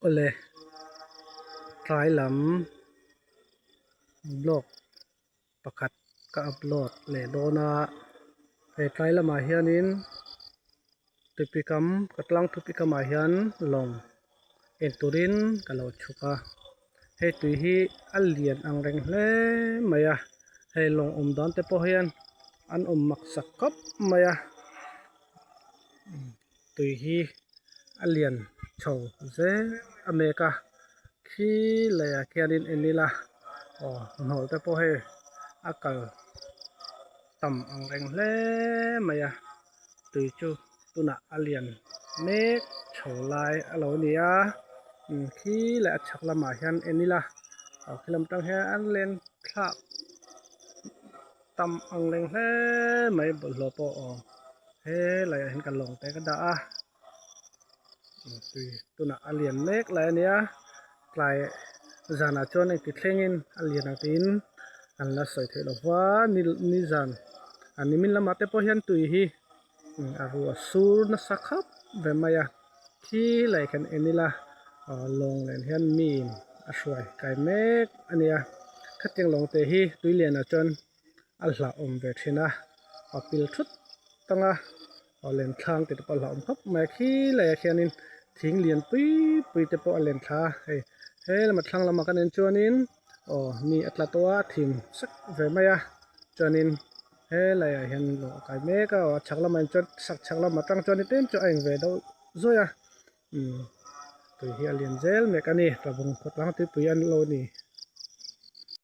Awle tlai lam vlog pakhat ka upload leh dawn a he tlai lamah hianin tuipui kam ka tlang tuipui kamah hian lawng en turin ka lo chhuk a hei tui hi a lian ang reng hle mai a hei lawng awm dan te pawh hian an awm mak sak khawp mai a. Tui hi a lian chho zel a mek a khi leiah khianin en ila aw hnawh te pawh hei a kal tam ang reng hle mai a tui chu tunah a lian mek chho lai a lo ni a khi leh a chhak lamah hian en ila aw khi lam tang hian an len thlak tam ang reng hle mai bawlhhlawh pawh aw he laiah hian ka lawng te ka dah a tui tunah a lian mek lai a nia tlai zanah chuan engti thlengin a lian ang tiin an la sawi theih loh va ni nizan a nimin lamah te pawh hian tui hi a ruah sur nasa khawp ve mai a khi laiah khian en ila aw lawng nen hian mi in a hruai kai mek a nia khatiang lawng te hi tui lianah chuan a hlauhawm ve thin a a pil thut tang a aw len thlang tih te pawh a hlauhawm khawp mai a khi laiah khianin thing lian pui pui te pawh a len thla a hei he lama thlang lamah kan en chuanin aw ni a tla tawh a a thim sak ve mai a chuanin he laiah hian lawng a kai mek a aw a chhak lamah chuan sak chhak lamah tang chuan tlem chu a eng ve deuh zuaih a umm tui hi a lian zel mek a ni tlabung khawtlang tuipui an lo ni.